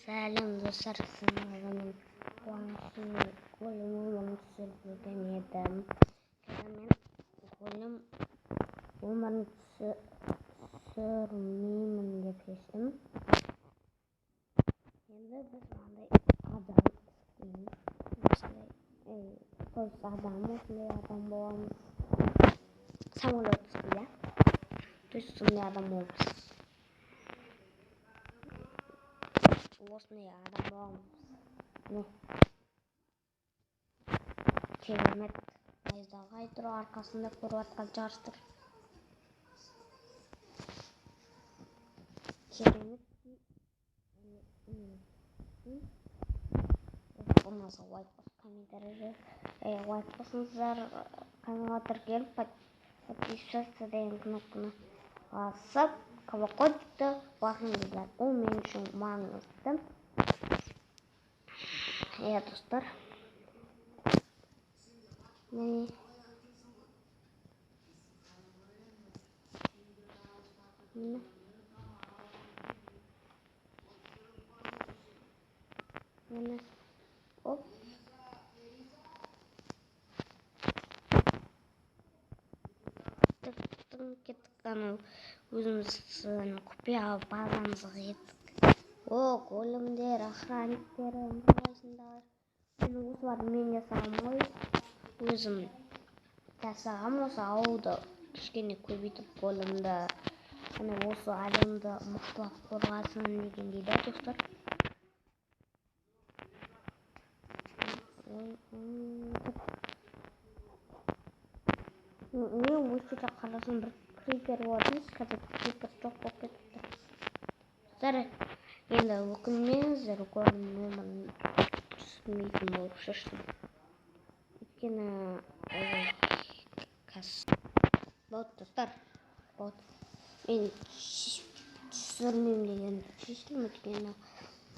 Сәлем достар, сіздермен қуанышымның голем өмірін түсіріп жүрген едім. Қазір мен голем өмірін түсірмеймін деп шештім. Енді біз мынандай адам істейміз. Осындай, адам, осындай адам боламыз. Самолет иә? То есть сондай адам боламыз. Осындай адам боламыз. Не? Керемет найзағай тұр арқасында көріп жатқан шығарсыздар. Керемет. Болмаса лайк басып, комментарий лайк басыңыздар, каналға тіркеліп, подписаться деген кнопканы басып, колокольчикті басыңыздар. Ол мен үшін маңызды. Иә, достар. Міне. Міне. Міне. Оп. Кеттік, анау өзіміз құпия базамызға кеттік. О, големдер, охранниктер, қалайсыңдар? Мен осыларды мен жасағам ғой. Өзім жасағам осы ауылды кішкене көбейтіп големді, ана осы әлемді мықтылап қорғасын дегендей да, достар. Мен осы жерде қарасам бір крипер болатын, қазір крипер жоқ болып кетіпті. Достар, енді өкінмеңіздер, голем өмірін түсірмейтін болып шештім. Өйткені болды, достар, болды. Мен түсірмеймін деген шештім, өйткені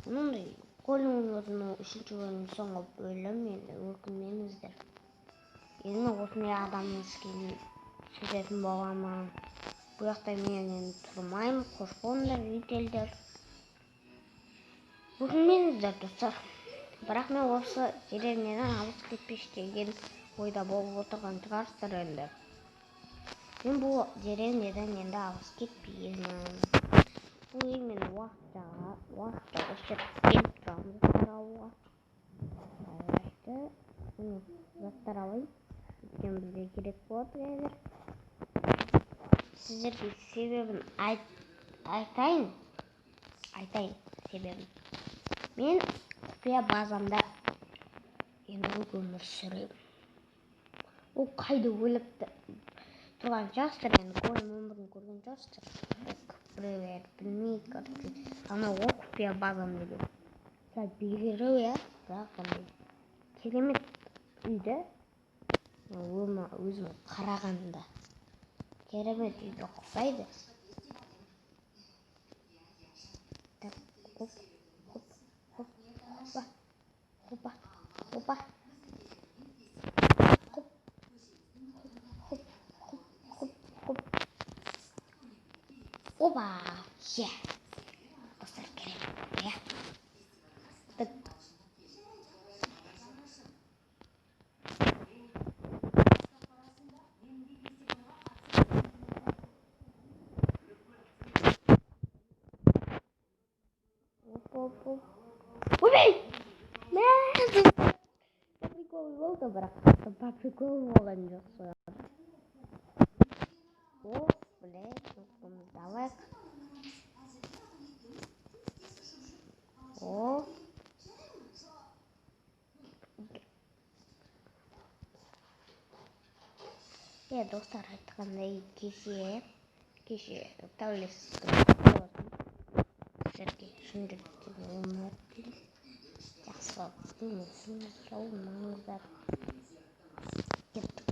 мынандай голем өмірінің 3-ші бөлім соңғы бөлім, енді өкінмеңіздер. Енді осындай адамның скинін түсіретін боламын. Бұл жақта мен енді тұрмаймын, қош болыңдар, жительдер. Өкінмеңіздер, достар. Бірақ мен осы деревнядан алыс кетпеш деген ойда болып отырған шығарсыздар енді. Мен бұл деревнядан енді алыс кетпеймін. Бұл ел мен уақытша осы жерге келіп тұрамын заттар алуға. Давайте, міне, заттар алайын. Өйткені бізге керек болады қазір. Сіздерге себебін айтайын. Айтайын себебін. Мен құпия базамда енді өмір сүремін. Ол қайда өліп тұрған шығарсыздар, енді голем өмірін көрген шығарсыздар. Біреулер білмейді, короче. Анау ол құпия базам деген. Сәл биігіреу, иә, бірақ андай керемет үйді өзім қарағанда керемет үйге ұқсайды. Так, хоп, хоп, хоп, хопа, хопа, хопа, хоп, хоп, хоп, хоп, хоп. Опа, е. Достар, керемет, иә. Так. Оп, оп. Ойбай! Мә, по приколу болды, бірақ по приколу болған жоқ солар. О, блядь, кнопкамызды алайық. О. Е, достар, айтқандай кеше тәуелсіздік болатын. Сіздерге шын жүректен өмір тілеймін. Жақсы өмір жолыңыздар. Кеттік.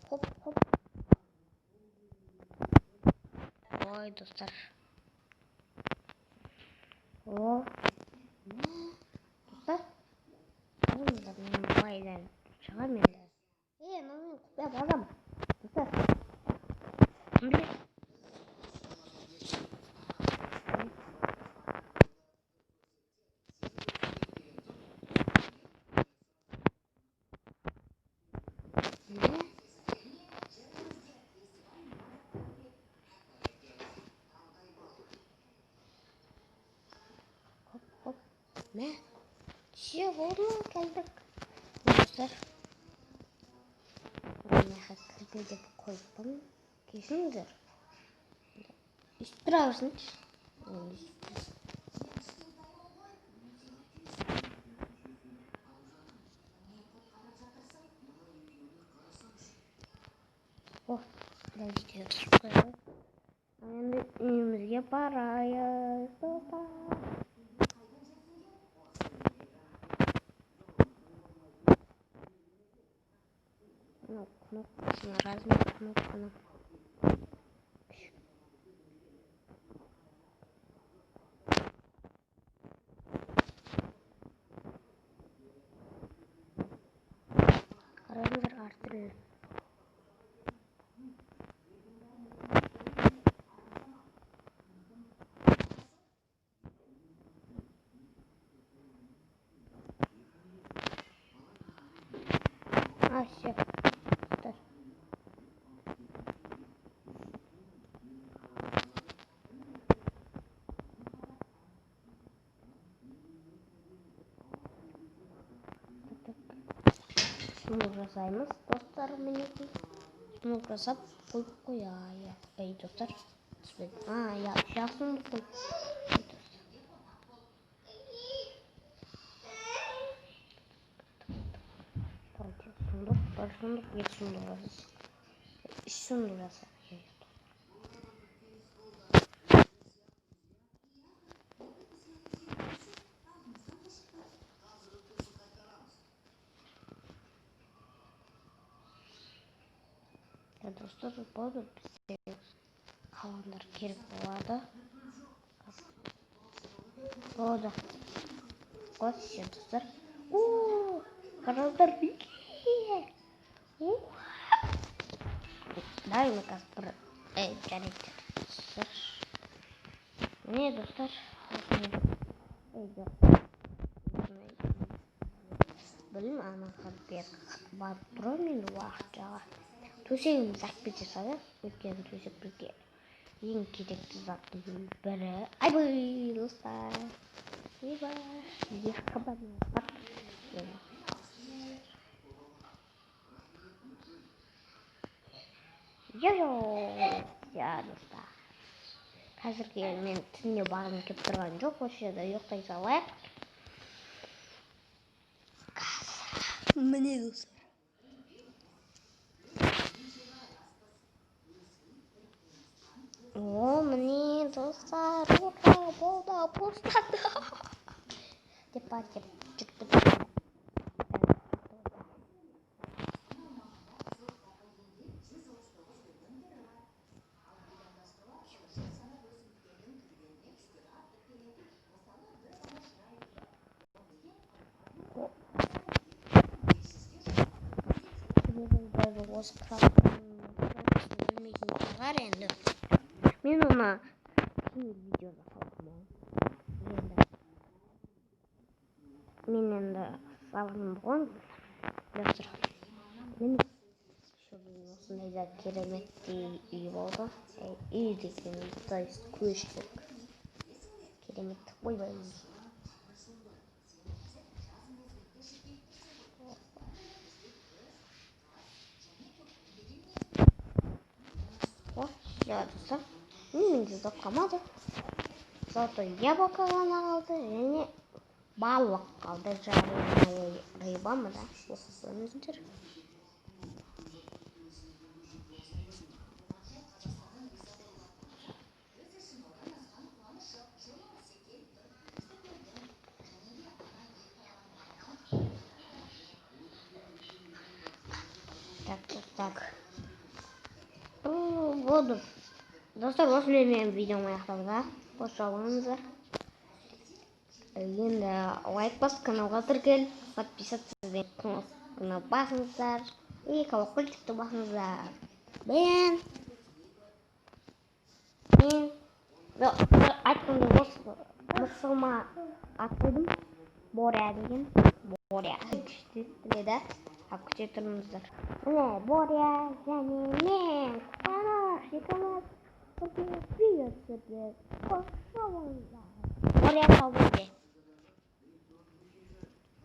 Хоп, хоп, хоп. Ой, достар. О. Мә, все, болды ма, келдік. Достар, мына кірді деп қойыппын. Кешіріңдер. Өйстіп тұра берсінші. О, дәліздер қойып. Енді үйімізге барайық, достар. Мынау кнопкасына размер кнопканы. Қараңыздар, әртүрлі. А, все. Достар. Сундук жасаймыз, достар, мінекей. Сундук жасап қойып қояйық. Ей, достар, түспеді. А, я, үш сундук қой. Давайте сундук, бір сундук, екі сундук жасайық. Үш сундук жасайық. Достар, болды, бізде қалғандар керек болады. Болды. Вот все, достар. О, қараңыздар, Дай мы қазір бір жарайды, достар. Міне, достар. Ей, жоқ. Білмеймін, ана бері барып тұрамын енді уақытшаға. Төсегімізді алып кете салайық. Өйткені төсек бізге ең керекті заттың бірі. Айбай, достар. Ойбай, екі қабат бар. Йо-йо, я, достар. Қазірге мен түнде барғым келіп тұрған жоқ, осы жерде ұйықтай салайық. Қазір. Міне, достар. О, міне, достар, ура, болды, бостады. Деп бар деп жүріп кетті. Осы крафтың білмейтін шығар енді. Мен оны кейін видеода саламын. Енді мен енді саламын ғой. Достар, мен осындай да кереметтей үй болды. Үй деген, то есть көштік. Керемет. Ойбай. О, все, достар. Менде зат қалмады. Золотой яблоко ғана қалды және балық қалды. Жареная рыба ма, да? Оқып көріңіздер. Так, так. Болды. Достар, осымен менің видеом аяқталды. Қош болыңыздар. Енді лайк басып, каналға тіркеліп, подписаться деген кнопканы басыңыздар. И колокольчикті басыңыздар. Мен айтқандай осы мысығыма ат қойдым. Боря деген. Боря. Күшті еді. Ал күте тұрыңыздар. Міне, Боря және мен Қуаныш екеуміз бірге видео түсірдік. Қош болыңыздар. Боря сау бол.